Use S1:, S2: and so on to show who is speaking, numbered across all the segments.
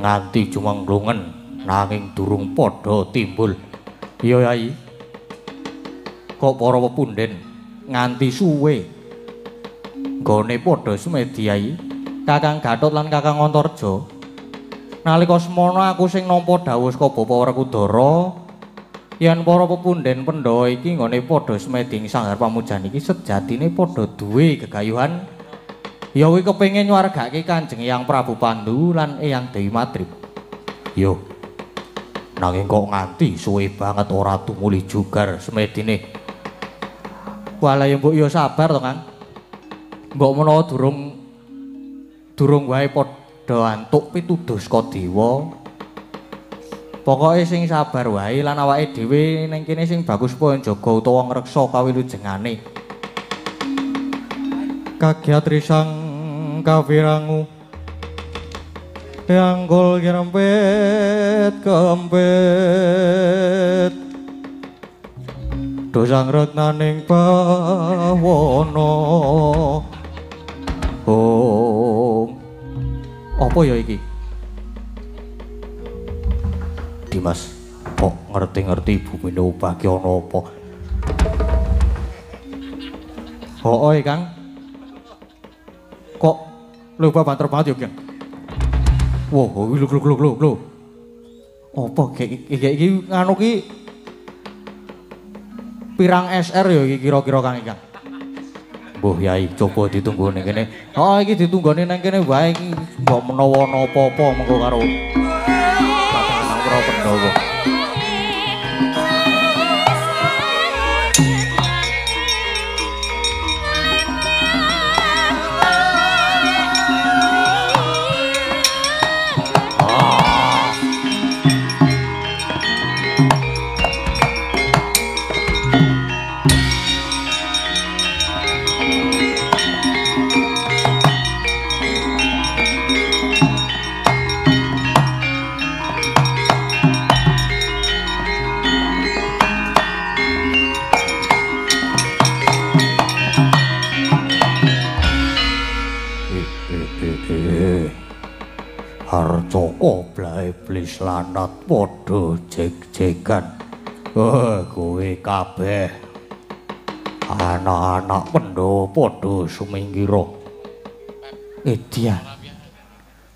S1: Nganti jumenglungen nanging durung padha timbul. Iya Yai. Kok para pepunden nganti suwe nggone padha semedi Yai? Kakang Gatot lan Kakang Antarja. Nalika semono aku sing nampa dawuh saka Bapak Werkudara yen para pepunden Pandhawa iki nggone padha semedi ing Sanggar Pamujan iki sejatine padha duwe gegayuhan ya kuwi kepengin nyuwargake Kanjeng Eyang Prabu Pandu lan Eyang Dewi Madrim. Yo. Nanging kok nganti suwe banget ora tumuli jugar semedine. Walah ya mbok ya sabar to, Kang. Mbok menawa durung wae padha antuk pituduh saka dewa. Pokoke sing sabar wae lan awake dhewe ning kene sing bagus supaya njaga utawa ngreksa kawilujengane. Kagiat risang kawirangu yanggul kirempit kempit dosang retnaning bawana. Oh, apa ya iki? Dimas, kok ngerti-ngerti bumine ubah ki ana apa? Hooh, Kang. Kok lho banter banget ya, Kang. Wah, lho lho lho lho. Apa iki nganu ki pirang SR ya iki kira-kira Kang Kang. Mbuh Yai, coba ditunggu ning kene. Oh, iki ditunggone nang kene wae iki mbok menawa ana apa-apa mengko karo Kakang Pandhawa. Harcaka iblis lanat padha jeg-jegan. Kowe kabeh anak-anak Pandhawa padha sumingkira. Edian.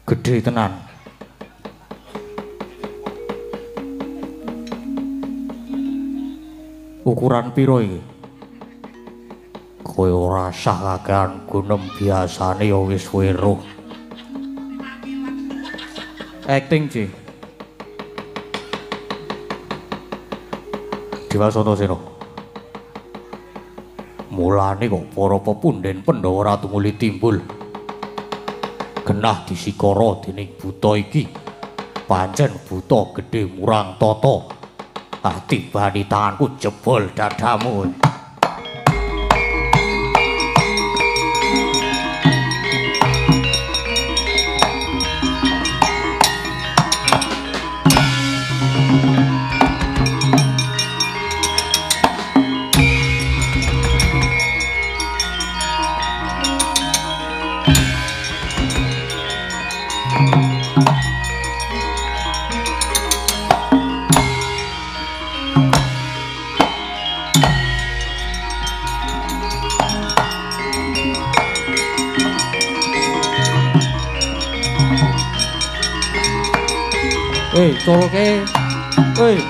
S1: Gedhe tenan. Ukuran piro iki? Kowe ora sah kakean gunem biasane ya wis weruh. Acting Ci. Diwasana Sena. Mulane kok para pepunden Pandhawa ora tumuli timbul. Genah disikara dening buta iki. Pancen buta gedhe murang tata. Ah tibani tanganku jebol dadamu. Culke. Hei.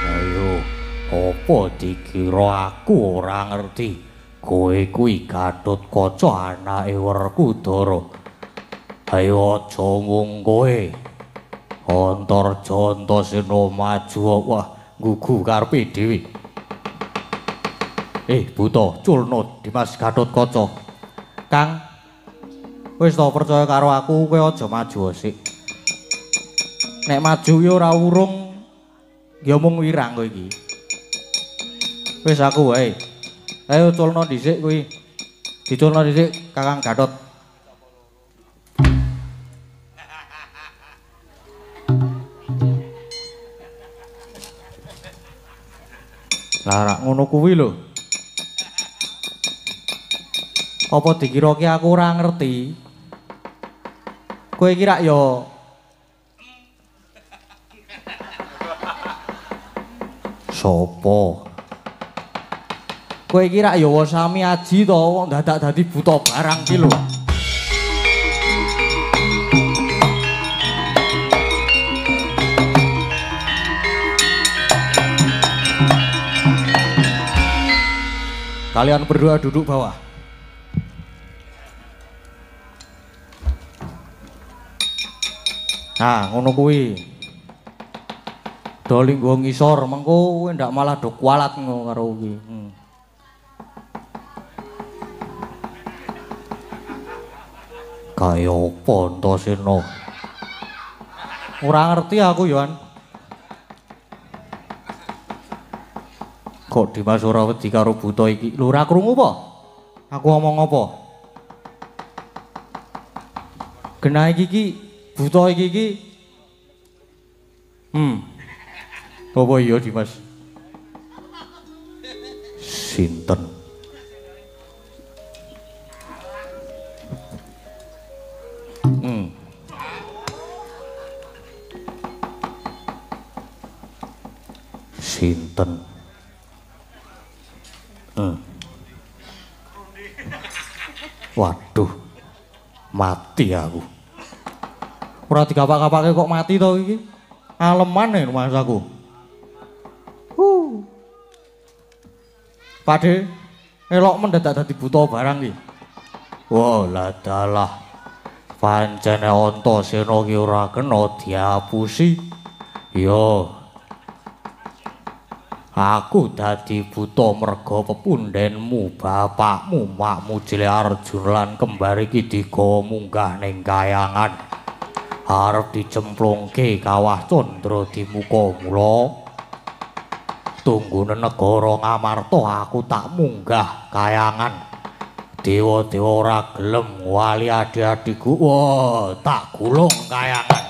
S1: Ayo, apa dikira aku ora ngerti? Kowe kuwi Gatotkaca anake Werkudara. Ayo aja mung kowe. Antarja Antasena maju wah nggugu karepe dhewe. Buta, culno Dimas Gatotkaca. Kang, wis to percaya karo aku, kowe aja maju sik. Nek maju ya ora urung, ya mung wirang kowe iki. Wis aku wae. Ayo culno dhisik kuwi. Diculno dhisik Kakang Gatot. Lah rak ngono kuwi lho. Apa dikira ki aku ora ngerti? Kowe iki rak ya sapa? Kowe iki rak ya sami aji to, kok dadak dadi buta barang ki lho. Kalian berdua duduk bawah. Nah, ngono kuwi. Do linggo ngisor, mengko kowe ndak malah do kualat ngono karo kuwi. Kaya apa Antasena? Ora ngerti aku, Yohan. Kok Dimas ora wedi karo buta iki? Lho ora krungu apa? Aku ngomong apa? Genah iki ki buta iki ki. Apa iya Dimas? Sinten? Sinten? Waduh, mati aku. Ora digapak-gapake kok mati to iki. Aleman e mas aku. Pakde, elok mendadak dadi buta barang iki. Wah, lah dalah. Pancene Antasena ki ora kena diapusi. Yo. Aku dadi buta merga pepundenmu, bapakmu, makmu Jile Arjuna lan kembar iki digawa munggah ning kayangan. Arep dicemplungke kawah Candra Dimuka mula. Tunggune negara Ngamarta aku tak munggah kayangan. Dewa-dewa ora gelem wali adi-adiku. Wah, tak gulung kayangan.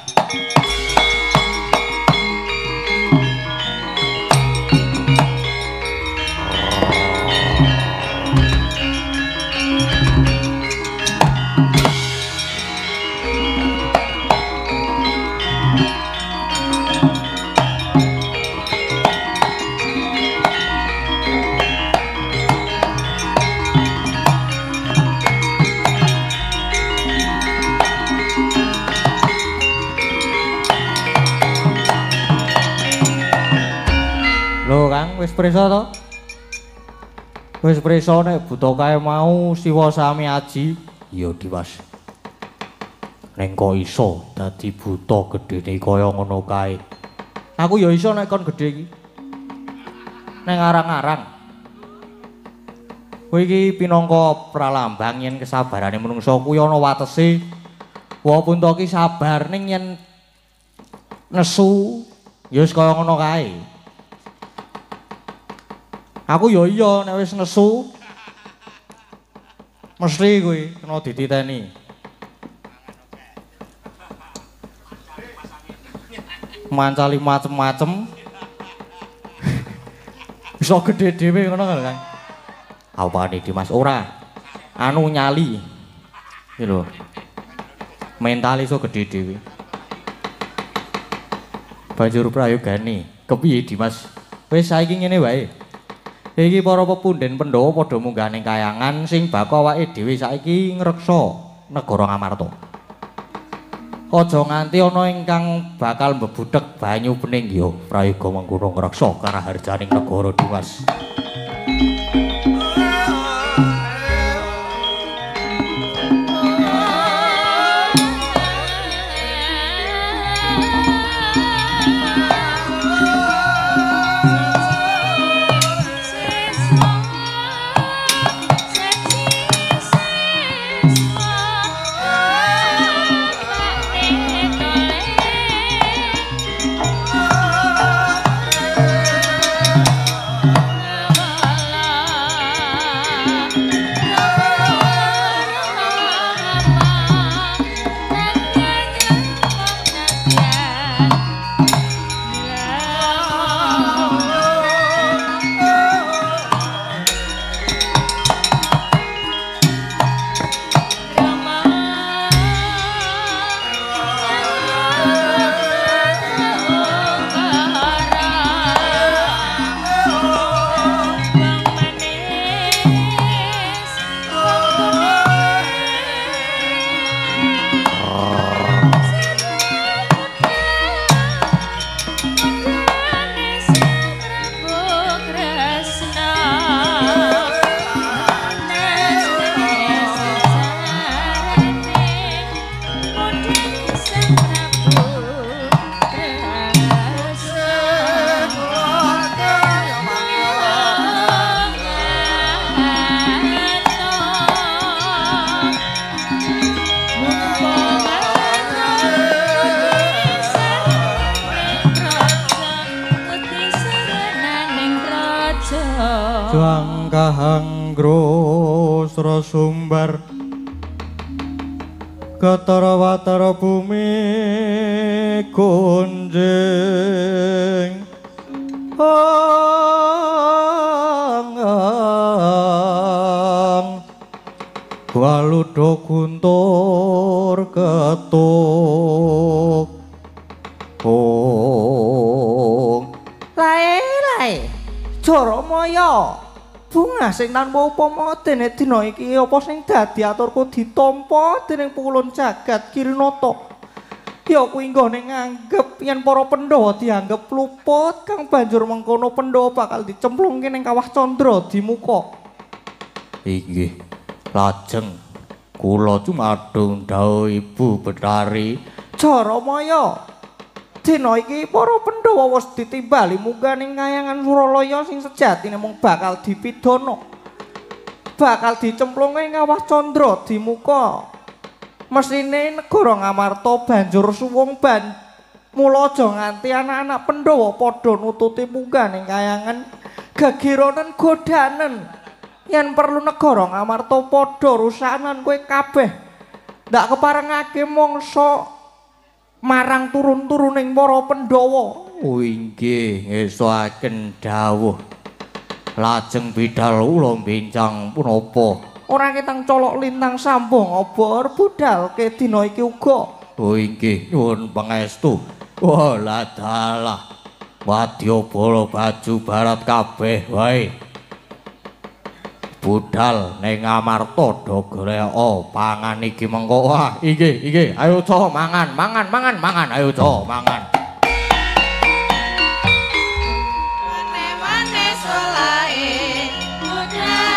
S1: Lho Kang, wis prisa to? Wis prisa nek buta kae mau siwa sami aji? Ya Dimas. Ning kok iso dadi buta gedene kaya ngono kae? Aku ya iso nek kon gedhe iki. Ning arang-arang. Kowe iki pinangka pralambang yen kesabarane menungsa kuwi ana watese. Walaupun to ki sabar ning yen nesu ya wis kaya ngono kae. Aku ya iya nek wis nesu mesti kuwi kena dititeni. Mancali macem-macem. Bisa gedhe dhewe ngono kan, Kang. Apane Dimas ora? Anu nyali. Iki lho. Mental iso gedhe dhewe. Banjur prayogane, kepiye Dimas? Wis saiki ngene wae. Iki para pepunden Pandhawa padha munggah ning kayangan sing bako awake dhewe saiki ngreksa negara Ngamarta. Aja nganti ana ingkang bakal mbebuthek banyu bening ya prayoga mengkono ngreksa karaharjaning negara Dimas.
S2: Oh.
S1: Kahanggrus sumbar ketara watara bumi gonjing ang waludo guntur ketuk ong
S2: lae lae Jara Maya bunga sing tanpa upama dene dina iki apa sing dadi aturku ditampa dening pukulun jagat Kirinata. Ya kuwi nggone nganggep yen para Pandhawa dianggep luput kang banjur mengkono Pandhawa bakal dicemplungke ning Kawah Candra Dimuka.
S1: Inggih, lajeng kula cumadung dawuh Ibu Betari.
S2: Jara Maya, dina iki para Pandhawa wis ditimbali munggah ning kayangan Suralaya sing sejatine mung bakal dipidana. Bakal dicemplungke ing Kawah Candra Dimuka. Mesine negara Ngamarta banjur suwung ban. Mula aja nganti anak-anak Pandhawa padha nututi munggah ning kayangan gegeronen godanen. Yen perlu negara Ngamarta padha rusanan kowe kabeh. Ndak keparengake mangsa marang turun-turuning para Pandhawa.
S1: Oh inggih, ngestoaken dawuh. Lajeng bidal kula bincang punapa?
S2: Ora ketang colok lintang sambung obor budal ke dina iki uga.
S1: Oh inggih, nyuwun pangestu. Wah ladalah. Wadyabala baju barat kabeh wae. Budal ning Ngamarta do goleka pangan iki mengko. Wah, inggih, inggih. Ayo co mangan, mangan, mangan, mangan. Ayo co mangan.
S3: Wane-wane solahe
S1: Budal.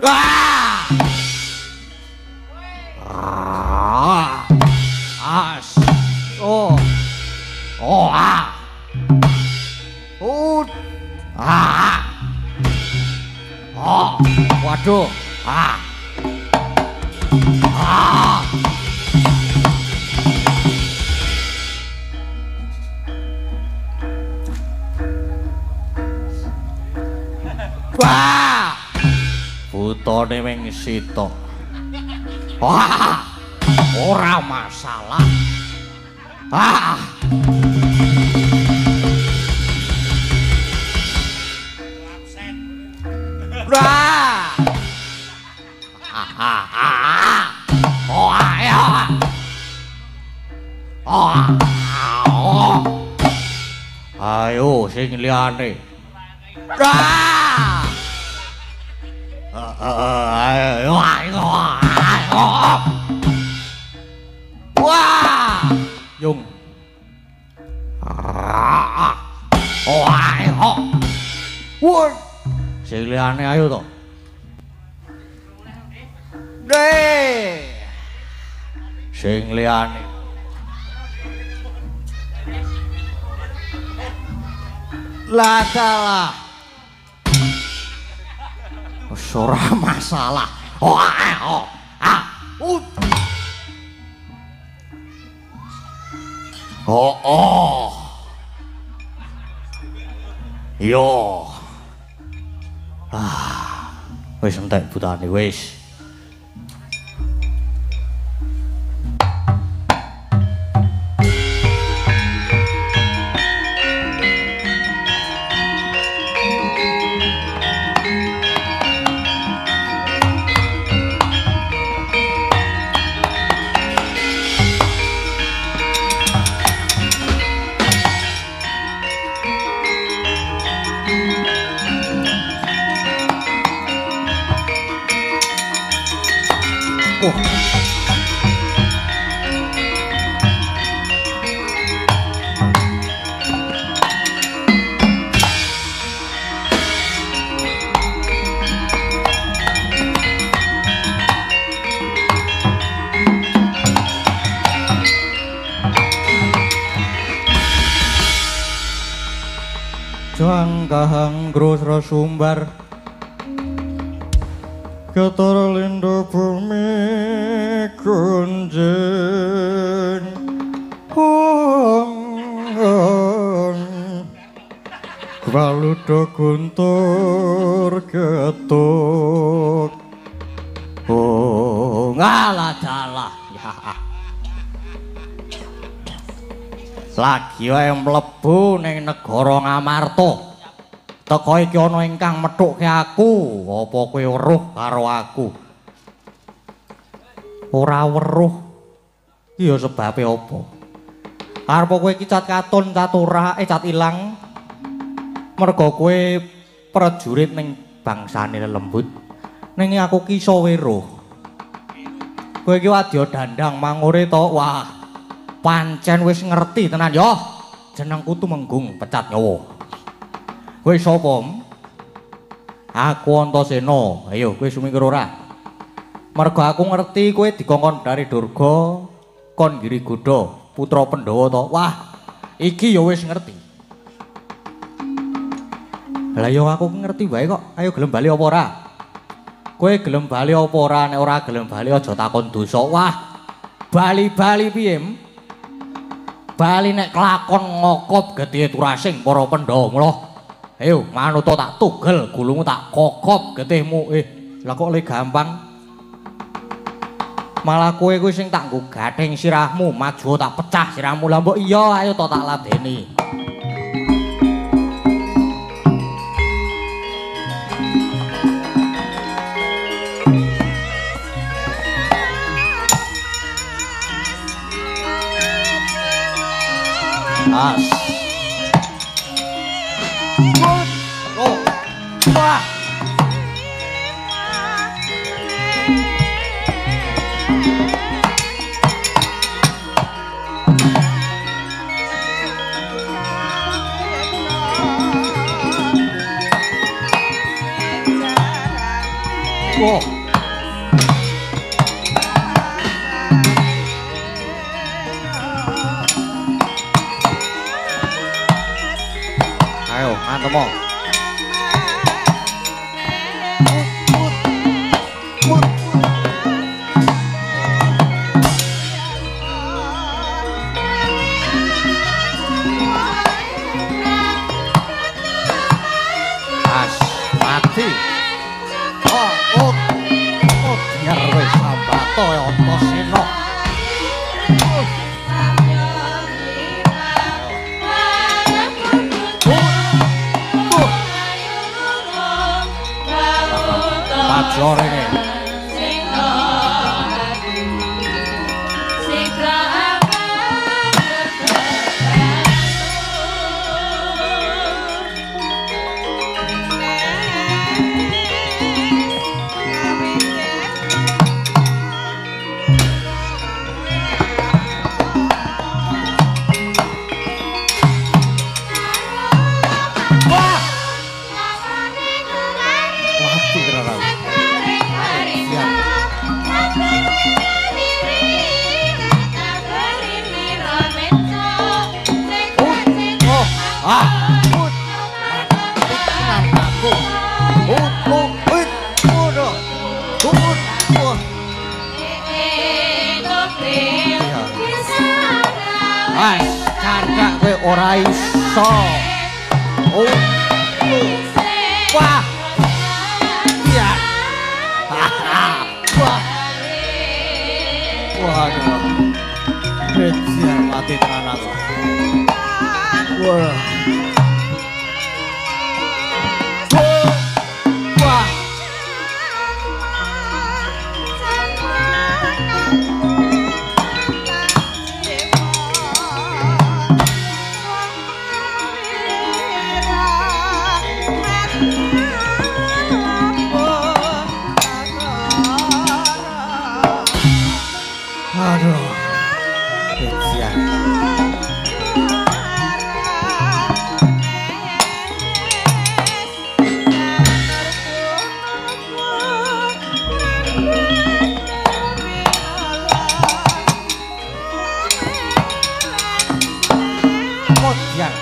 S1: Ah! Ah! As. Oh. Oh ah. Oh. Ah. Oh. Waduh. Ah. Ah. Wah. Butone ming sitok. Wah. Ora masalah. Ah. Wah. Ah ah ah. Oh ah. Oh. Oh. Ayo sing liyane. Ah. Ayo ayo ayo. Wah. Yung. Ah. Oh ayo. Wah. Sing liyane ayo to. Deh. Sing liyane. Lah dalah. Ora masalah. Oh ah oh ah. Oh oh. Yo. Ah. Wis entek butane wis. Jangkahang grosra sumbar ketara lindo bumi kunjing hong waludo guntur getuk oh ngalah dalah ya. Lagi wae mlebu ning negara Ngamarta. Teka iki ana ingkang methukke aku, apa kowe weruh karo aku? Ora weruh. Iki ya sebabe apa? Arep kowe iki cat katon, cat ora, cat ilang. Merga kowe prajurit ning bangsane lelembut. Ning aku ki iso weruh. Kowe iki wadya dandang mangure to. Wah. Pancen wis ngerti tenan yo. Jenengku Tumenggung Pecat Nyawa. Kowe sapa? Aku Antasena. Ayo kowe sumingkir ora? Mergo aku ngerti kowe dikongkon dari Durga kon Giri Goda, putra Pandhawa to. Wah, iki ya wis ngerti. Lah yo aku ngerti wae kok. Ayo gelem bali apa ora? Kowe gelem bali apa ora? Nek ora gelem bali aja takon dosa. Wah, bali-bali piye? Bali nek kelakon ngokop getihe turasing para Pandhawa. Mula ayo manut tak tugel gulungmu tak kokop getihmu. Lah kok le gampang. Malah kowe kuwi sing tak nggo gathing sirahmu, maju tak pecah sirahmu. Lah mbok iya ayo to tak ladeni. As. Oh. Wah. Oh. Ayo, mantemo. As mati. Oh, oh. Oh, biar wis sambato ya Antasena. Maju rene. Wah! Mati tenan. Ah, ut, mati tenan aku. Ut, ut, ut, ut, ut. Wes, candhak kowe ora iso. Ut, wah. Iya. Wah. Waduh. Bejat mati tenan aku. Wah. Wah. Aduh. Bejat. Modyan.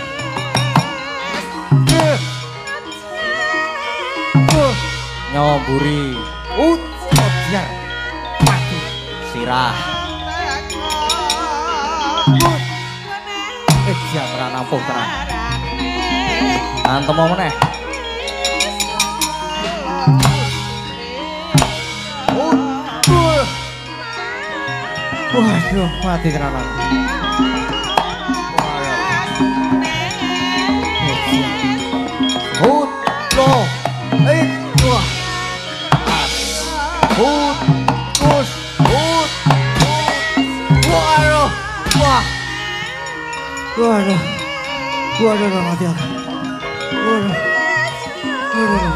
S1: Nyomburi. Ut modyan. Mati sirah. Siap ora nampung tenan. Antem meneh. Waduh, mati tenan aku. Hut, lo, it, wah, as, hut, us, hut, hut, waduh, wah, waduh, waduh, mati aku, waduh, waduh,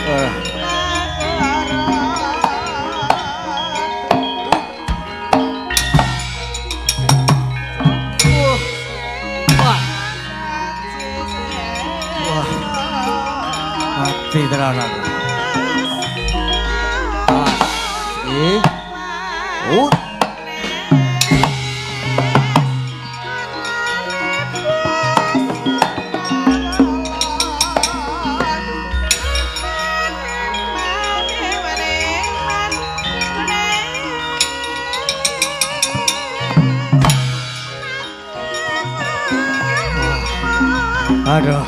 S1: wah. Mati tenan aku. As, i, ut. Aduh.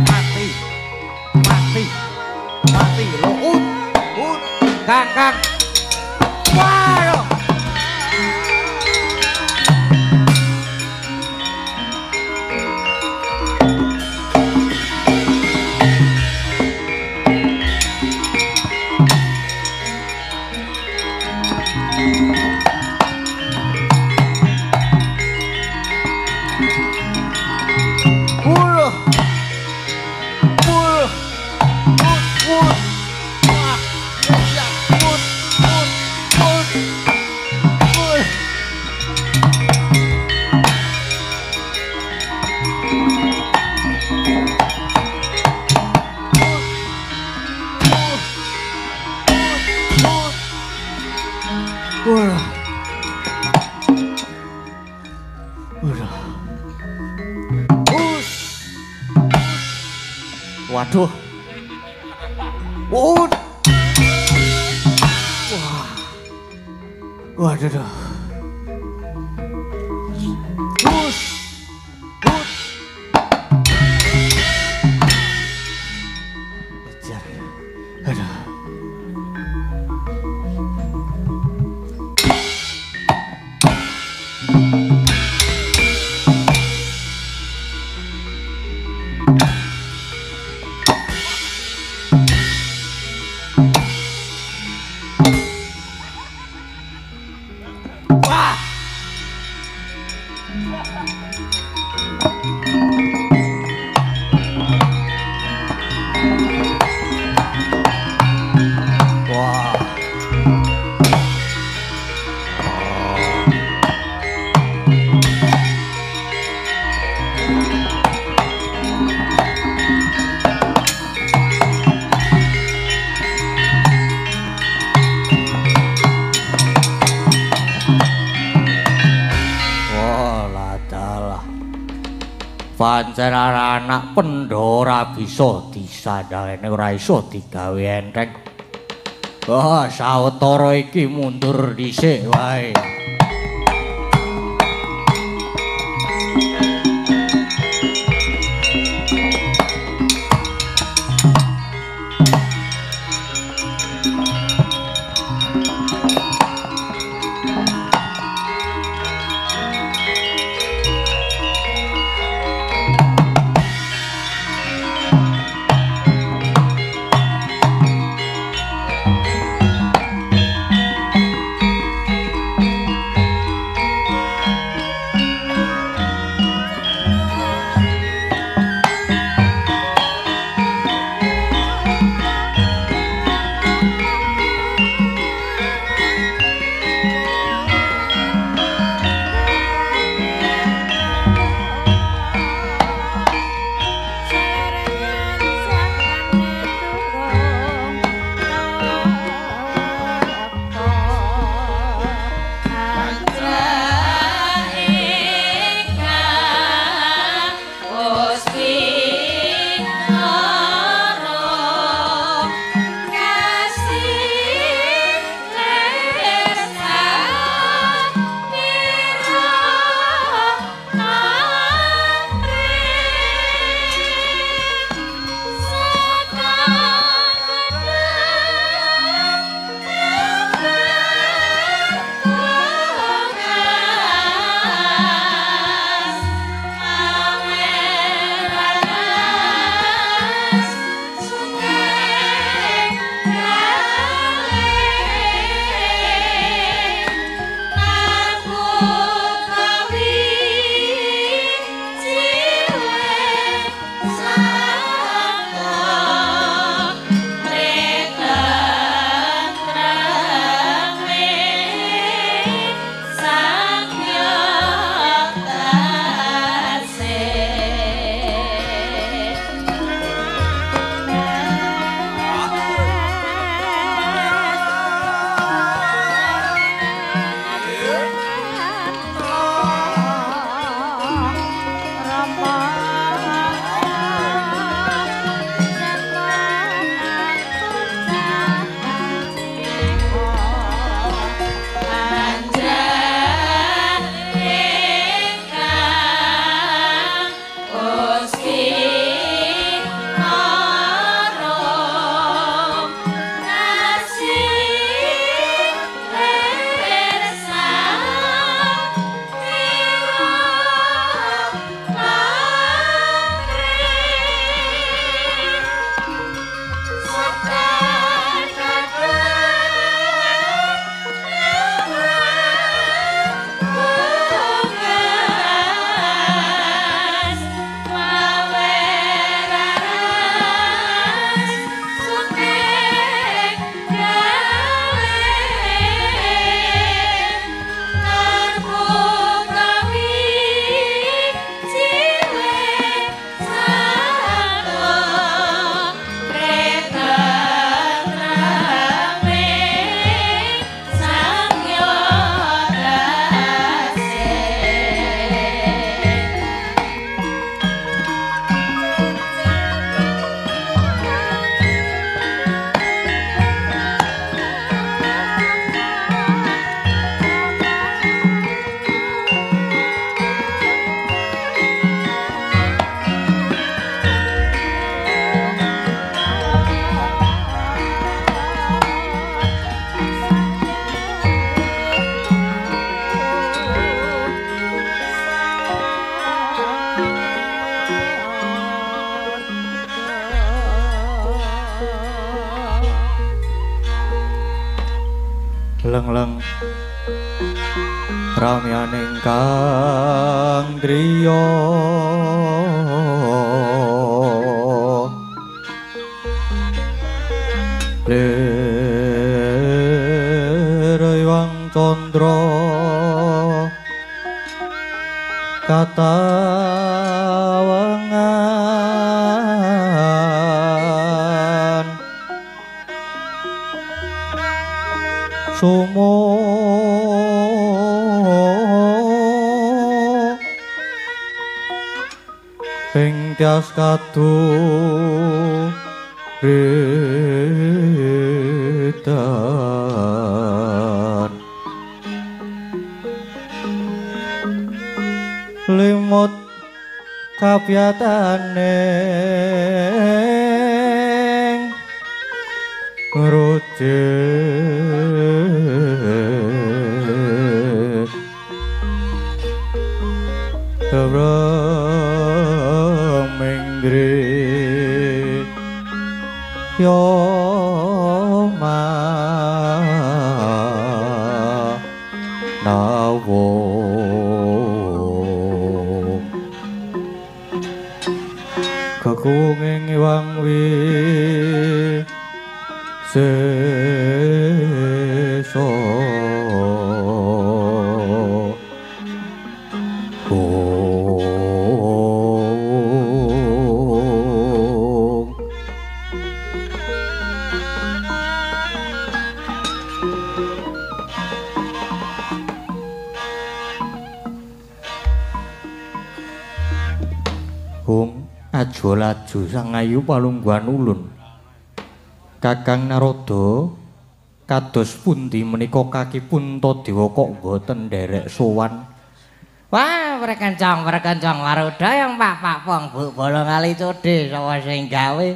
S1: Mati. Mati. Mati lo ut. Ut. Kang, kang. Waduh. Wah. Waduh. Us. Waduh. Wah. Waduh. Us. Us. Kejar. Aduh. Pancen anak Pandhawa ora bisa disandalene, ora iso digawe enteng. Wah, sawetara iki mundur dhisik wae. Leng-leng ramyaning kang driya lir iwang candra katawengan sumo ing tias kadu ridan limut kapyatane ngrujuk Brahmendri yo ma nawo kakunging iwang wi seso. Aja laju sang ayu palungguhan ulun. Kakang Narada, kados pundi menika kaki Puntadewa kok mboten nderek sowan?
S3: Wah, prekencong waruda yang pak-pak pong bu bolong kali codhe sapa sing gawe.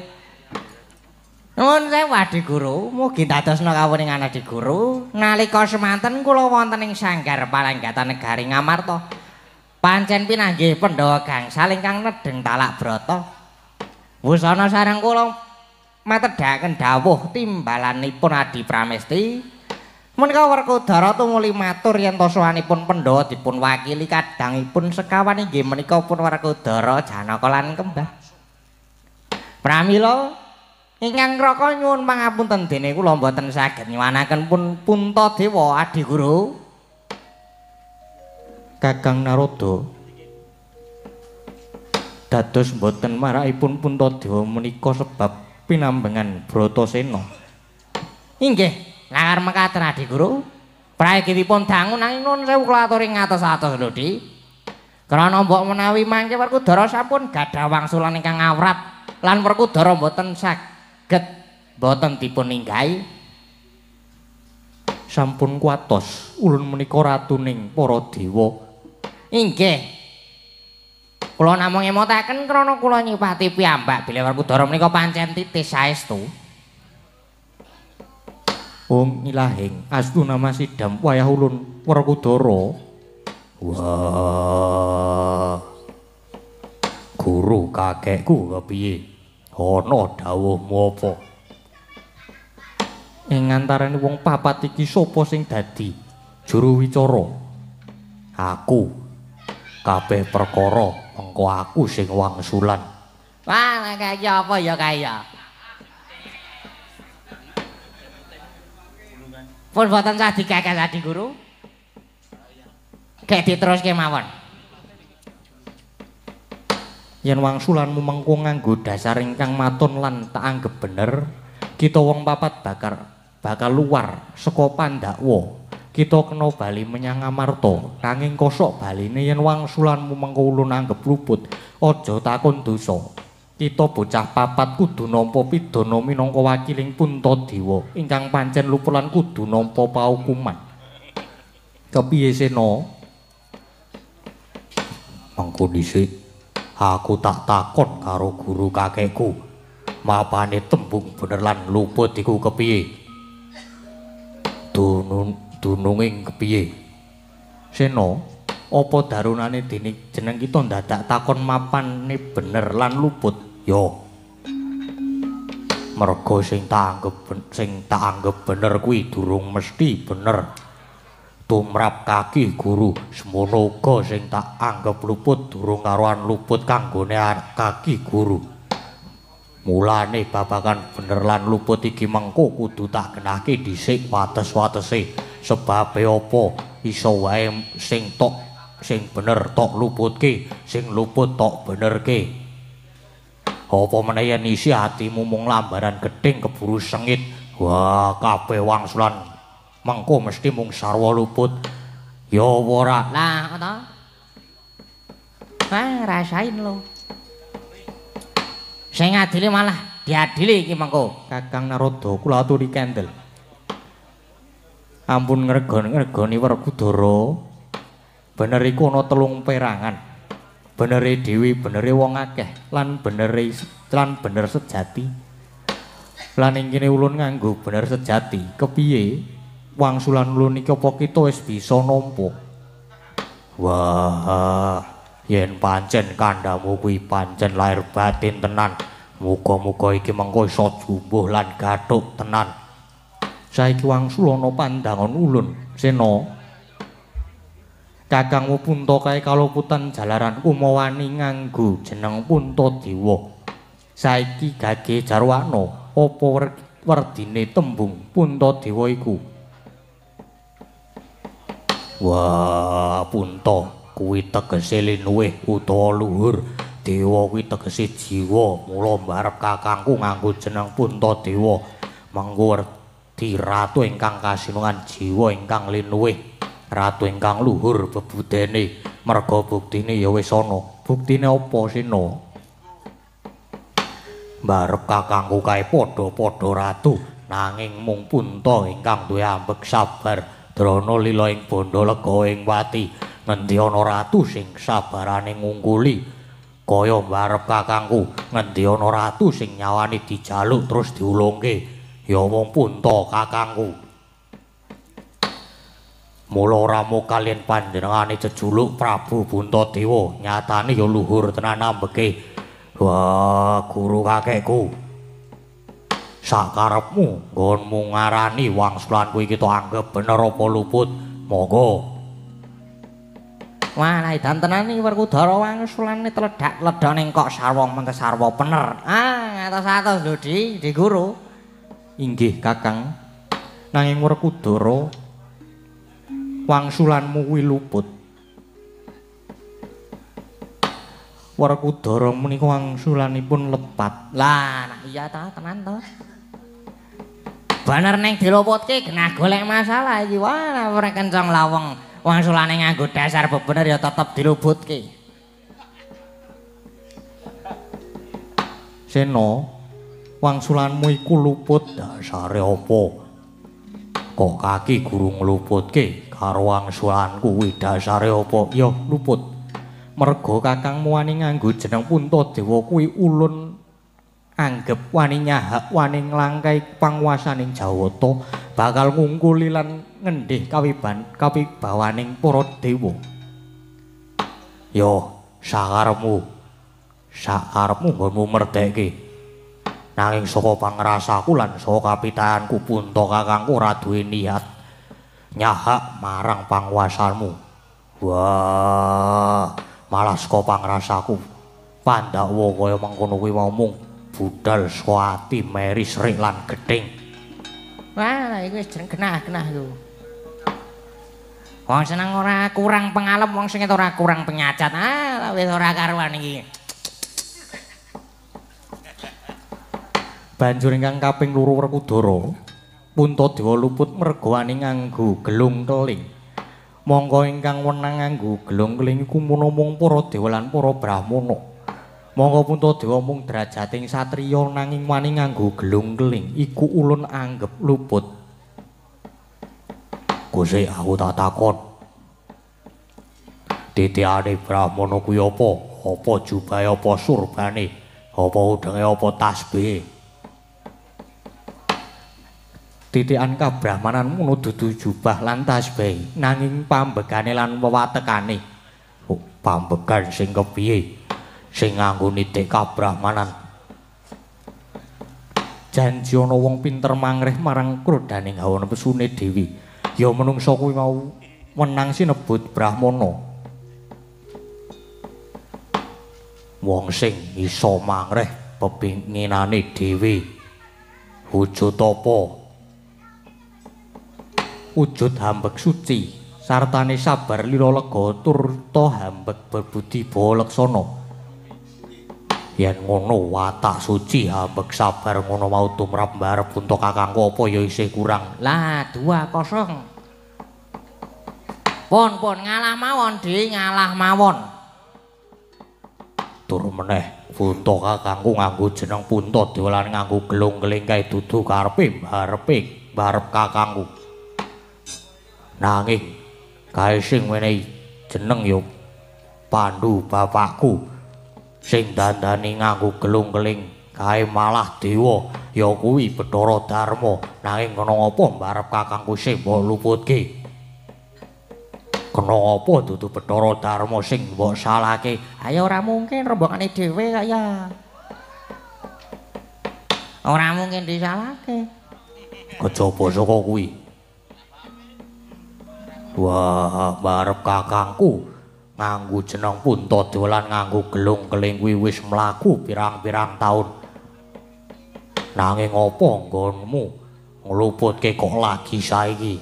S3: Nuwun sewu Adi Guru, mugi dadosna kawuningan Adi Guru. Nalika semanten kula wonten ing sanggar palanggatan negari Ngamarta. Pancen pinanggih Pandhawa gangsal ingkang nedheng talak brata. Wusana sareng kula matedhaken dawuh timbalanipun Adi Pramesti. Menika Werkudara tumuli matur yen tosoanipun Pandhawa dipun wakili kadangipun sekawan inggih menika pun Werkudara Janaka lan Kembah. Pramila ingkang raka nyuwun pangapunten dene kula mboten saged nyuwanaken pun Puntadewa Adi Guru.
S1: Kakang Narada, dados mboten marakipun Puntadewa menika sebab pinambengan Bratasena.
S3: Inggih, langar mekaten Adi Guru. Prayogipun dangu nanging nuwun sewu kula aturi ngatos-atos lho, Di. Krana mbok menawi mangke Werkudara sampun gadah wangsulan ingkang awrat lan Werkudara mboten saged mboten dipun ninggahi.
S1: Sampun kuwatos ulun menika ratuning para dewa.
S3: Inggih. Kula namung emotaken krana kula nyipati piyambak bilih Werkudara menika pancen titis saestu.
S1: Om ilahing astuna masidam wayah ulun Werkudara. Wah. Guru kakekku kepiye? Ana dawuhmu apa? Ing antarane wong papat iki sapa sing dadi juru wicara? Aku. Kabeh perkara mengko aku sing wangsulan.
S3: Wah, kaya apa ya kaya? Pun boten sah digagas Adi Guru. Gek diteruske mawon.
S1: Yen wangsulanmu mengko nganggo dasar ingkang maton lan tak anggep bener, kita wong papat bakal luar saka pandakwa. Kita kena bali menyang Amarta. Nanging kosok baline yen wangsulanmu mengko ulun anggep luput, aja takon dosa. Kita bocah papat kudu nampa pidana minangka wakiling Puntadewa ingkang pancen luput lan kudu nampa paukuman. Kepiye Sena? Mengko dhisik aku tak takon karo guru kakekku. Mapane tembung bener lan luput iku kepiye? Dununging kepiye? Sena, apa darunane dene jeneng kita ndadak takon mapane bener lan luput? Yo. Merga sing tak anggep bener kuwi durung mesti bener. Tumrap kaki guru semono uga sing tak anggep luput durung karuan luput kanggone kaki guru. Mulane babagan bener lan luput iki mengko kudu tak genahke dhisik wates-watese. Sebabe apa iso wae sing tok sing bener tok luputke, sing luput tok benerke. Apa meneh yen isi atimu mung lambaran gething keburu sengit. Wah, kabeh wangsulan mengko mesti mung sarwa luput. Ya ora?
S3: Lah, to. Ah, rasain lo. Sing ngadili malah diadili iki mengko.
S2: Kakang Narada kula aturi kendel. Ampun ngregoni Werkudara. Bener iku ana telung perangan. Benere dhewe, benere wong akeh, lan benere lan bener sejati. Lan ing kene ulun nganggo bener sejati. Kepiye wangsulan ulun iki apa kita wis bisa nampa?
S1: Wah, yen pancen kandhamu kuwi pancen lahir batin tenan. Muga-muga iki mengko iso jumbuh lan gathuk tenan.
S2: Saiki wangsulana pandangan ulun, Sena. Kakangmu Punta kae kaluputan jalaran kumawani nganggo jeneng Puntadewa. Saiki gage jarwana apa werdine tembung Puntadewa iku?
S1: Wah, Punta kuwi tegese linuwih utawa luhur. Dewa kuwi tegese jiwa. Mula mbarep kakangku nganggo jeneng Puntadewa. Mengko werdi ratu ingkang kasinungan jiwa ingkang linuwih. Ratu ingkang luhur bebudene, merga buktine ya wis ana.
S2: Buktine apa, Sena?
S1: Mbarep kakangku kae padha-padha ratu, nanging mung Punta ingkang duwe ambek sabar, drana lila ing bandha lega ing wati. Ngendi ana ratu sing sabarane ngungkuli kaya mbarep kakangku? Ngendi ana ratu sing nyawane dijaluk terus diulungke? Ya mung Punta kakangku. Mula rama kaliyan panjenengane jejuluk Prabu Puntadewa, nyatane ya luhur tenan ambeke. Wah, guru kakekku. Sakarepmu nggonmu ngarani wangsulanku iki tok anggep bener apa luput? Monggo.
S3: Wah, lah edan tenan iki Werkudara wangsulane tledak-tledok ning kok sarwa mengke sarwa bener. Ah, atos-atos lho, Di guru.
S2: Inggih, Kakang. Nanging Werkudara wangsulanmu kuwi luput. Werkudara menika wangsulanipun lepat.
S3: Lah, nah iya ta tenan to. Bener ning diluputke genah golek masalah iki. Wah, ora kencang laweng wangsulane nganggo dasar bebener ya tetep diluputke.
S2: Sena, wangsulanmu iku luput
S1: dasare apa? Kok kaki guru ngluputke karo wangsulanku kuwi dasare apa?
S2: Ya luput. Merga kakangmu wani nganggo jeneng Puntadewa kuwi ulun anggep wani nyahak wani nglangkai panguwasaning Jawata bakal ngungkuli lan ngendhih kawibawaning para dewa.
S1: Ya sakarepmu. Sakarepmu nggonmu merdeke. Nanging saka pangrasaku lan saka kapitayanku Punta kakangku ora duwe niat nyahak marang panguwasanmu. Wah, malah saka pangrasaku pandakwa kaya mengkono kuwi mau mung budal saka ati meri srik lan gething.
S3: Wah, iku wis jeneng genah-genah iku. Wong seneng ora kurang pengalem, wong sing ora kurang penyacat. Ah, wis ora karuan iki.
S2: Banjur ingkang kaping loro Werkudara, Puntadewa luput merga wani nganggo gelung keling. Mongko ingkang wenang nganggo gelung keling iku mung para dewa lan para brahmana. Mongko Puntadewa mung derajating satriya nanging wani nganggo gelung keling iku ulun anggep luput.
S1: Gusti aku tak takon. Titiane brahmana kuwi apa? Apa jubahe, apa surbane? Apa udenge, apa tasbihe?
S2: Titikan kabrahmanan ngono dudu jubah lan tasbih, nanging pambegane lan wewatekane.
S1: Oh, pambegan sing kepiye? Sing nganggo nitik kabrahmanan. Janji ana wong pinter mangreh marang krodaning hawa nepsune dhewe. Ya menungsa kuwi mau wenang sinebut Brahmana. Wong sing iso mangreh pepinginane dhewe. Wujud apa? Wujud hambek suci sartane sabar lila lega turta hambek berbudi bawa laksana. Yen ngono watak suci hambek sabar ngono mau tumrap mbarep punta kakangku apa ya isih kurang.
S3: Lah 2-0. Pun pun ngalah mawon, Di, ngalah mawon.
S1: Tur meneh punta kakangku nganggo jeneng Puntadewa lan nganggo gelung-keling kae dudu karepe mbarepe mbarep kakangku. Nanging kae sing menehi jeneng ya Pandu bapakku. Sing dandani nganggo gelung-keling kae malah dewa ya kuwi Bathara Darma. Nanging kena apa mbarep kakangku sing mbok luputke? Kena apa dudu Bathara Darma sing mbok salahke?
S3: Ayo ora mungkin rombongane dhewe kaya. Ora mungkin disalahke.
S1: Kejaba saka kuwi. Wah, mbarep kakangku nganggo jeneng Puntadewa lan nganggo gelung-keling kuwi wis mlaku pirang-pirang taun. Nanging apa nggonmu ngluputke kok lagi saiki?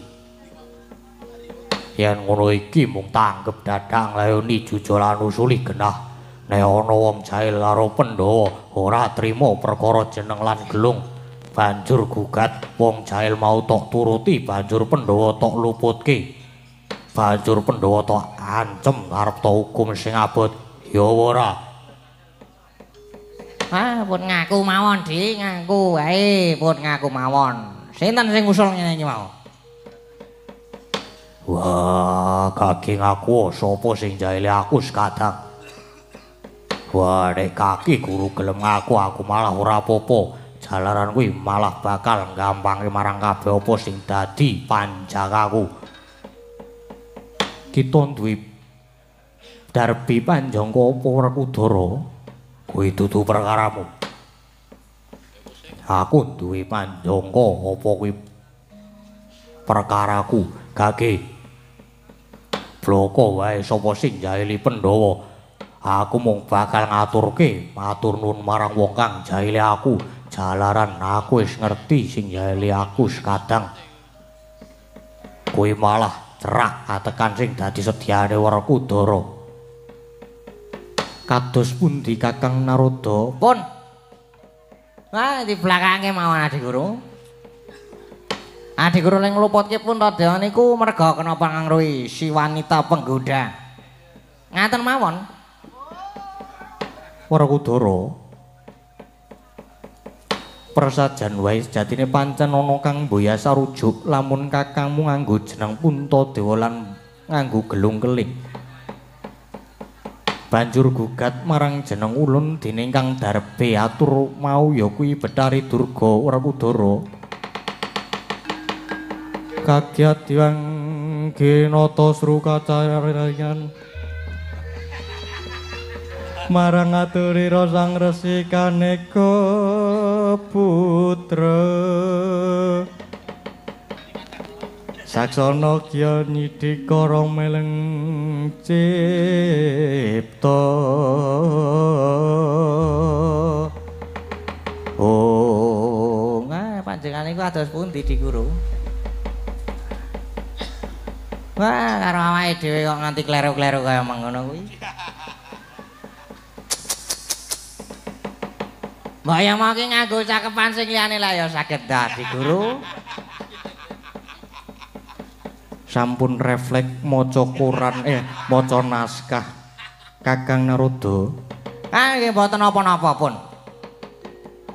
S1: Yen ngono iki mung tanggep dadak nglayoni jujur lan usuli genah. Nek ana wong jahil karo Pandhawa ora trima perkara jeneng lan gelung, banjur gugat wong jahil mau tok turuti, banjur Pandhawa tok luputke. Banjur Pandhawa tok ancem arep tok hukum sing abot. Ya ora.
S3: Ah, pun ngaku mawon, Di, ngaku wae, pun ngaku mawon. Sinten sing usul ngene iki mau?
S1: Wah, kaki ngaku sapa sing jahile aku sekadang. Wah, nek kaki guru gelem ngaku aku malah ora apa-apa. Jalaran kuwi malah bakal gampange marang kabeh apa sing dadi panjakaku. Kita duwe darbi panjangka apa Werkudara? Kuwi dudu perkaramu. Aku duwe panjangka apa kuwi perkaraku. Gage bloko wae sapa sing jahili Pandhawa. Aku mung bakal ngaturke matur nuwun marang wong kang jahili aku. Jalaran aku wis ngerti sing jahili aku sekadang. Kuwi malah cerak atekan sing dadi sedyane Werkudara. Kados pundi Kakang Narada?
S3: Pun. Wah, di belakange mawon Adi Guru. Adi Guru ning ngluputke Puntadewa niku merga kena pangangruhi si wanita penggoda. Ngaten mawon.
S1: Werkudara, prasajan wae sejatine pancen ana kang mboya sarujuk lamun kakangmu nganggo jeneng Puntadewa lan nganggo gelung keling. Banjur gugat marang jeneng ulun dening Kang Darbe atur mau ya kuwi Bathari Durga Werkudara. Kagyat yang ginata srukacarayan marang aturira sang resi kaneka putra saksana kya nyidika meleng cipta.
S3: Oh, nah panjenengane iku ados pundi Di Guru? Wah, karo awake dhewe kok nganti kleru-kleru kaya mengkono kuwi. Mbok ya mau ki nganggo cakepan sing liyane lah ya saged dadi guru.
S1: Sampun refleks maca koran maca naskah Kakang Narada.
S3: Ah nggih mboten napa-napa pun.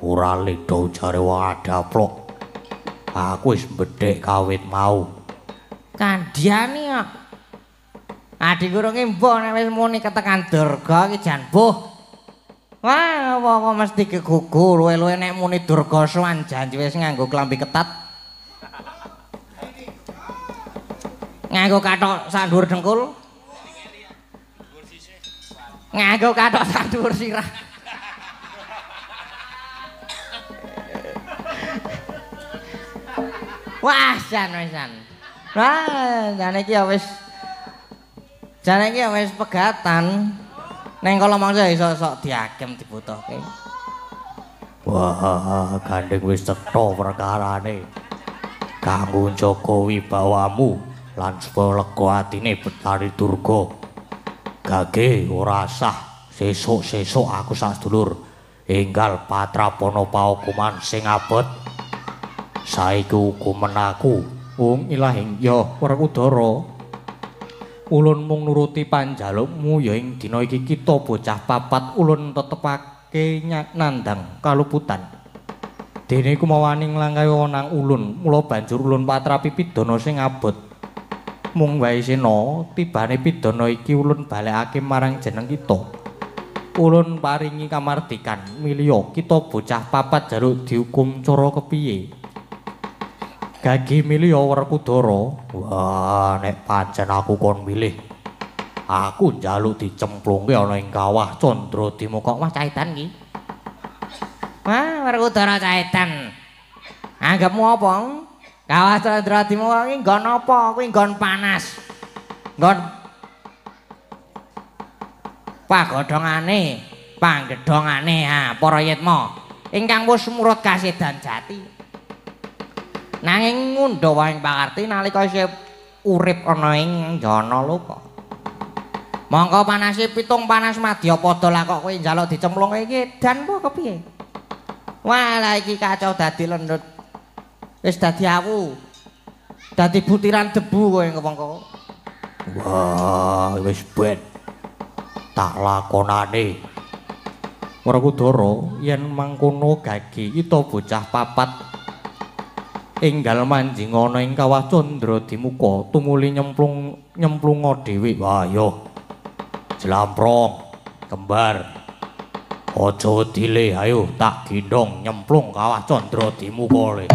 S1: Ora ledo jare wong adaplok. Aku wis mbedhek kawit mau.
S3: Kandhane kok. Adi guru ki mbuh nek wis muni ketekan Durga ki jan mbuh. Wah, apa mesti kegugu luwe-luwe nek muni Durga sowan janji wis nganggo klambi ketat. Nganggo kathok sak dhuwur dengkul. Nganggo kathok sak dhuwur sirah. Wah, jan wisan. Wah, jane iki ya wis jane iki ya wis pegatan. Neng kala mangsa iso sok diagem dibutuhke.
S1: Wah, gandeng wis cetha perkarane. Kanggo njaga wibawamu lan supaya lega atine Betari Durga. Gage ora sah sesuk-sesuk aku sak sedulur enggal patrapana paukuman sing abot. Saiki hukuman aku wong ilahing ya Werkudara. Ulun mung nuruti panjalukmu ya ing dina iki kita bocah papat ulun tetepake nandhang kaluputan. Dene kumawani nglangkahi wonang ulun, mula banjur ulun patrapi pidana sing abot. Mung wae sena tibane pidana iki ulun balekake marang jeneng kita. Ulun paringi kamardikan milya kita bocah papat jaluk dihukum cara kepiye. Gagi milih Werkudara. Wah, nek pancen aku kon milih, aku njaluk dicemplungke ana ing kawah Candra Dimuka.
S3: Wah, caitan iki. Wah, Werkudara caitan. Anggapmu apa? Kawah Candra Dimuka iki nggon apa? Kuwi nggon panas. Nggon pagodhongane, panggedhongane ha para yitma ingkang wis murut kasedan jati. Nanging ngundhawa ing pakarti nalika isih urip ana ing jana loka. Mongko panase pitung panas madyapada lah kok kowe njaluk dicemplungke iki edan apa kepiye? Wah, lah iki kacau dadi lendut. Wis dadi awu. Dadi butiran debu kowe mongko.
S1: Wah, wis ben. Tak lakonane. Werkudara yen mangkono gagi kita bocah papat enggal manjing ana ing kawah Candra Dimuka tumuli nyemplung nyemplunga dhewe. Wah yo jlamprong kembar aja dile, ayo tak gendhong nyemplung kawah Candra Dimuka le.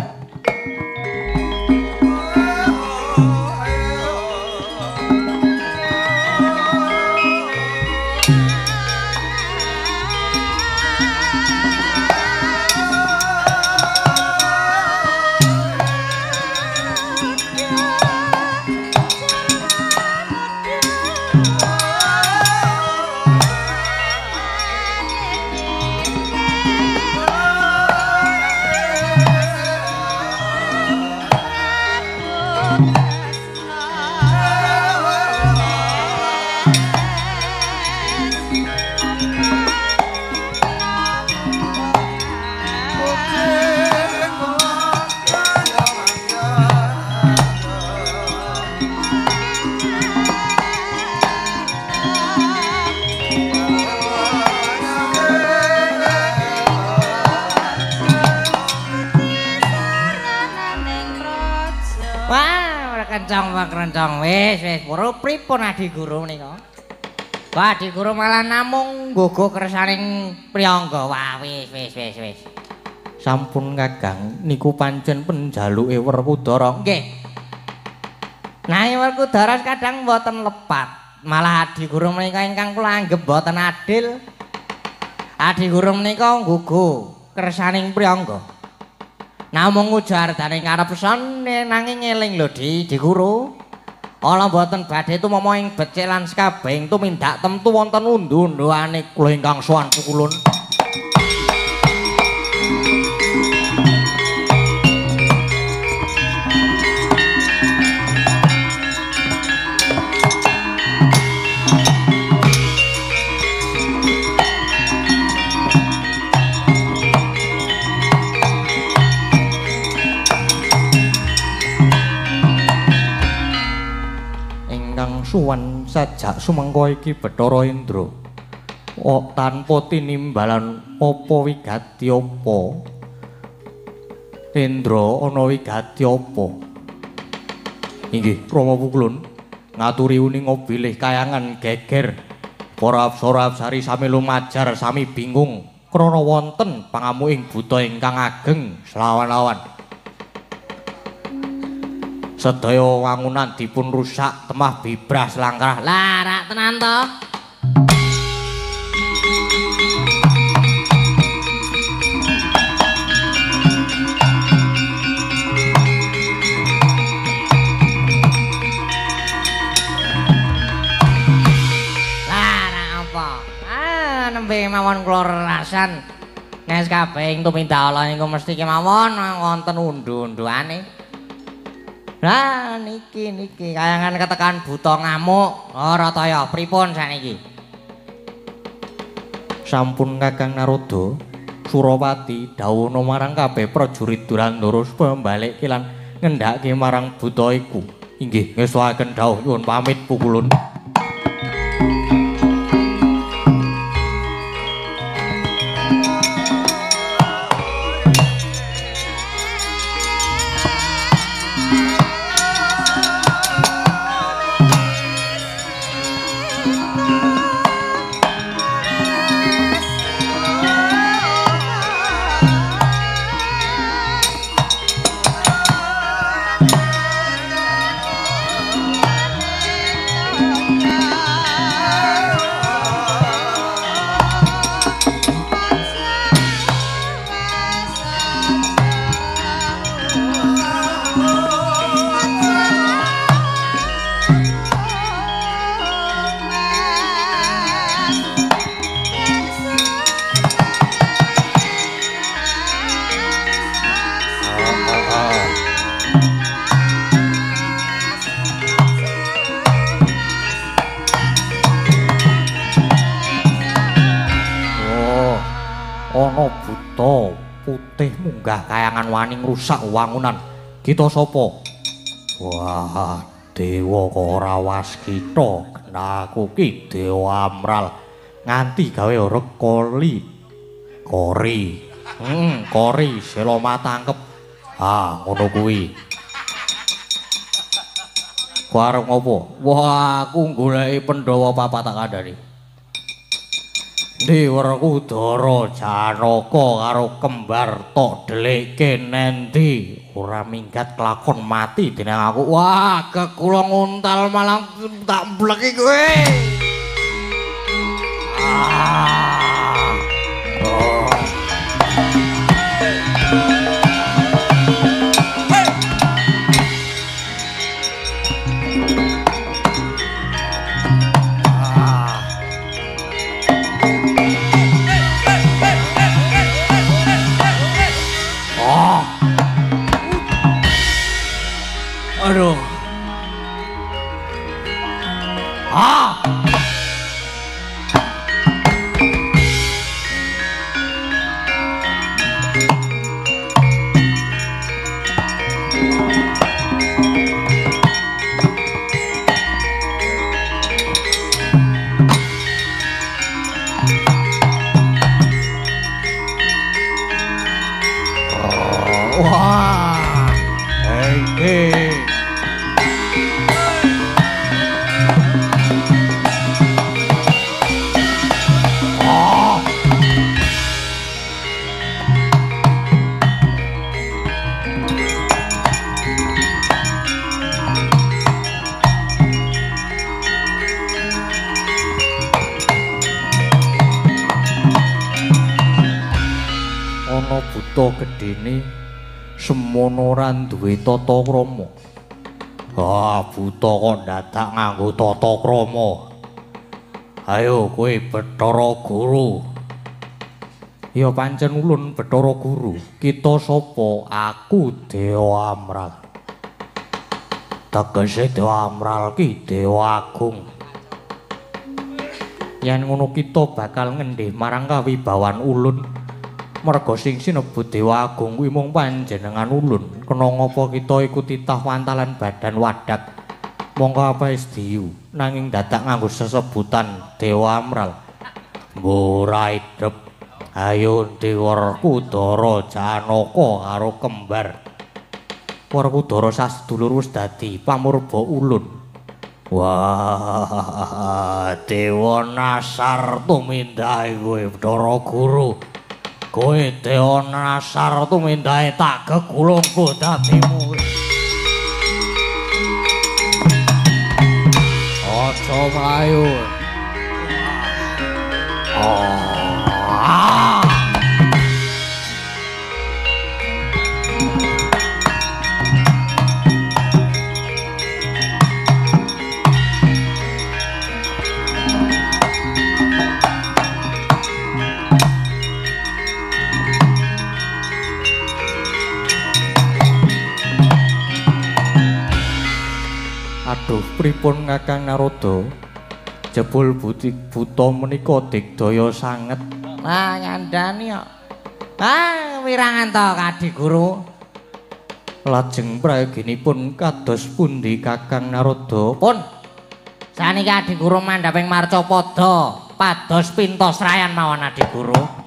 S3: Kencang wis wis pura pripun Adi Guru menika? Wah, Adi Guru malah namung nggogo kersaning priyangga. Wah, wis wis wis wis.
S1: Sampun Kakang, niku pancen penjaluke Werkudara.
S3: Nggih. Nah, Werkudara kadang mboten lepat. Malah Adi Guru menika ingkang kula anggep mboten adil. Adi Guru menika nggogo kersaning priyangga. Namung ujar dane karepsan nanging eling lho Di Guru. Ala mboten badhe tumama ing becik lan sekabehing tumindak temtu wonten undu-unduane
S1: kula ingkang sowan pukulun. Suwan sajak sumengko iki Bathara Indra. Oh, tanpa tinimbalan apa wigati apa? Indra ana wigati apa? Inggih, Rama Pukulun ngaturi uninga bilih kayangan geger. Para apsara-apsari sami lumajar sami bingung krana wonten pangamuking buta ingkang ageng selawan-lawan. Sedaya wangunan dipun rusak temah bibras langkrah.
S3: Lah rak tenan to. Nembe mawon kula rerasan. Nek kabeh ing tumindak ala niku mesti kemawon wonten undu-unduane. Lah niki niki kayangan ketekan buta ngamuk. Ora taya pripun sakniki?
S1: Sampun Kakang Narada, Surawati dawuhna marang kabeh prajurit Durandara supaya mbalekke lan ngendhake marang buta iku. Inggih, ngestuaken dawuh nyuwun pamit pukulun. Munggah kayangan wani ngrusak wangunan. Kita sapa? Wah, dewa kok ora waskita. Aku ki Dewa Amral. Nganti gawe orek koli. Kori. Kori sela matangkep. Ah, ngono kuwi. Ku arep ngopo? Wah, aku goleki Pandhawa papat tak kandhani. Ndi Werkudara Janaka karo kembar tok dhelikke nendi ora minggat kelakon mati dening aku.
S3: Wah, kekula nguntal malah tak mbleki kowe.
S1: Oh. Aduh. Ah. Wah. Hei, hei. Ana buta gedene semono ora duwe tata krama. Ah, buta kok dadak nganggo tata krama. Ayo kowe Bathara Guru. Ya pancen ulun Bathara Guru. Kita sapa? Aku Dewa Amral. Tegese Dewa Amral ki Dewa Agung. Yen ngono kita bakal ngendih marang kawibawan ulun. Merga sing sinebut Dewa Agung kuwi mung panjenengan ulun. Kena ngapa kita iku titah wantalan badan wadak. Mongko apa isdiyu nanging dadak nganggo sesebutan Dewa Amral. Mbok idep. Ayo ndi Werkudara Janaka karo kembar. Werkudara sasedulur wis dadi pamurba ulun. Wah, Dewa Nasar tumindahe kowe Bathara Guru. Kowe Dewa Nasar tumindahe tak gegulungku dadimu. Aja mlayu. Ah. Pripun Kakang Narada? Jebul buta menika digdaya sanget.
S3: Lah ngandani kok. Ah, wirangan to Kadi Guru.
S1: Lajeng prayoginipun kados pundi Kakang Narada?
S3: Pun. Saniki Adi Guru mandhaping marcapada pados pintasrayan mawon Adi Guru.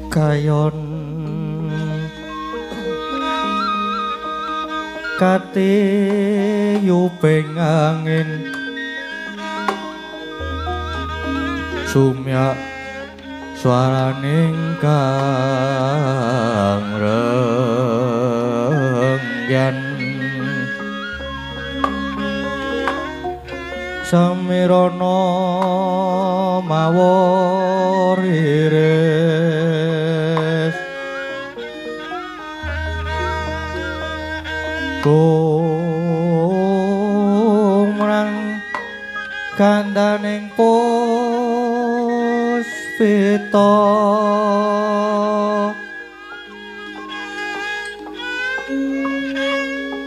S1: Kayon katiyuping angin sumyak swaraning kang renggan samirana mawar iris kumrang kandaning puspita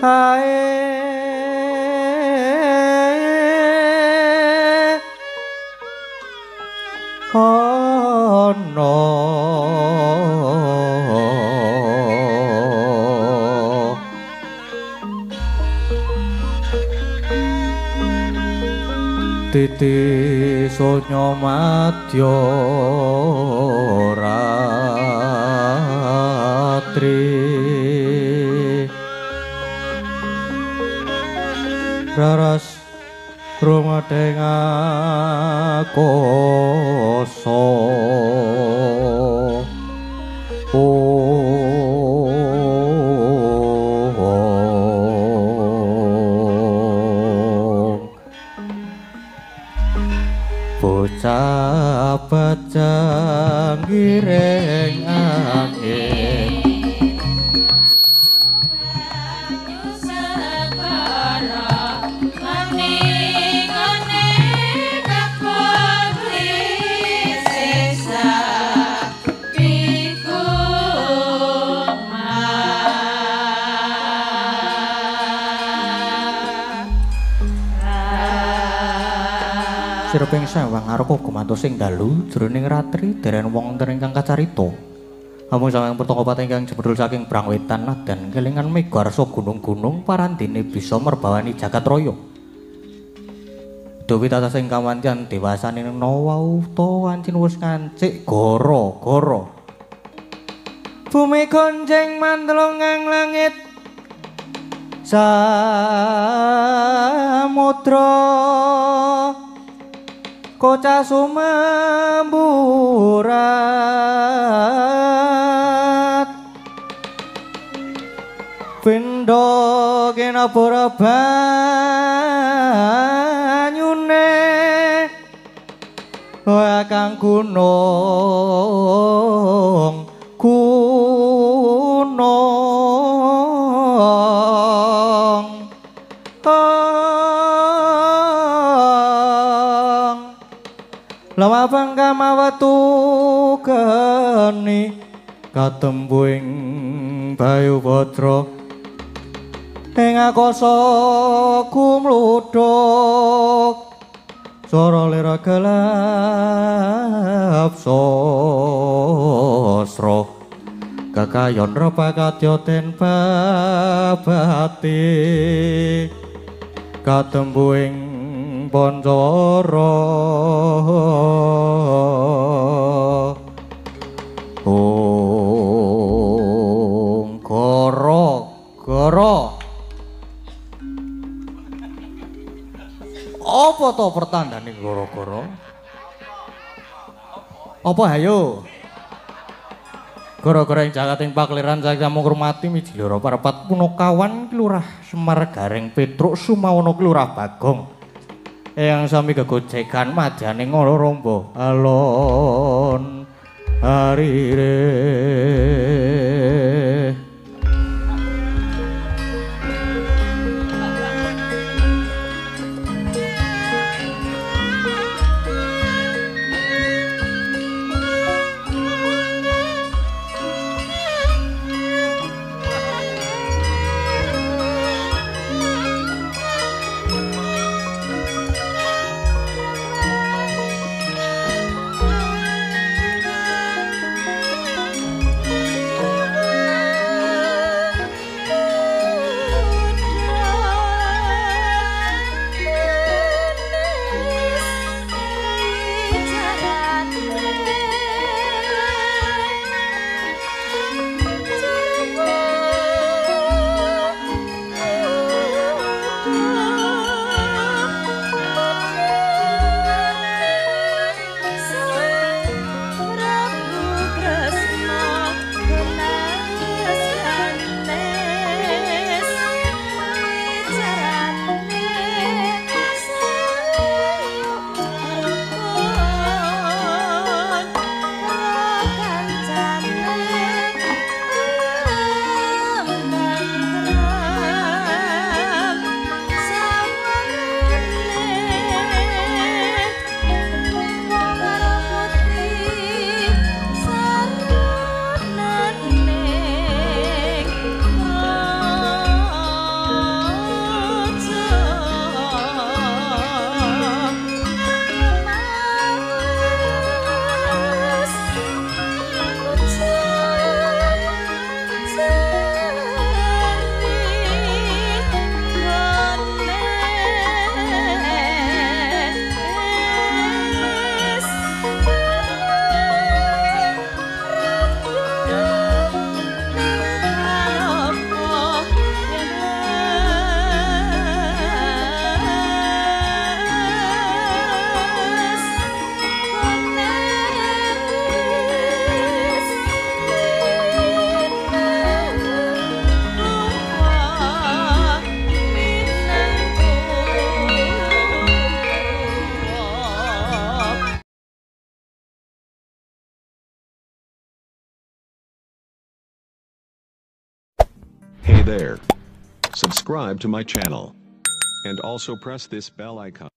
S1: hae ana titi sonya madya ratri raras rumadeng akasa. Bocah bajang giring angin Sirping sawang arka gumantos ing dalu jroning ratri deren wong wonten ingkang kacarita. Amung sampeyan pertoko ingkang jemedul saking Brangwetan nadan kelingan mega arsa gunung-gunung parandene bisa merbawani jagat raya. Dewi tatas ing kawancan dewasane nawauta wancin wis ngancik gara-gara.
S2: Bumi gonjeng mandelungang langit samudra kocah sumemburat pindha kinabura banyune kang gunung gunung lawang kamawatu geni katembu ing Bayu Batra ing akasa kumludhuk swara lira gelap sasra kekayon repakadya den babati katembu ing Pancawara.
S1: Ong goro goro apa to pertandane goro-goro? Apa hayo? Gara-gara ing jagat ing pakliran saking ngurmati mijiloro parapat punakawan Kelurah Semar Gareng Petruk Sumawana Kelurah Bagong yang sami gegojekan madyaning ngala ramba alon arire.
S4: Hey there. Subscribe to my channel. And also press this bell icon.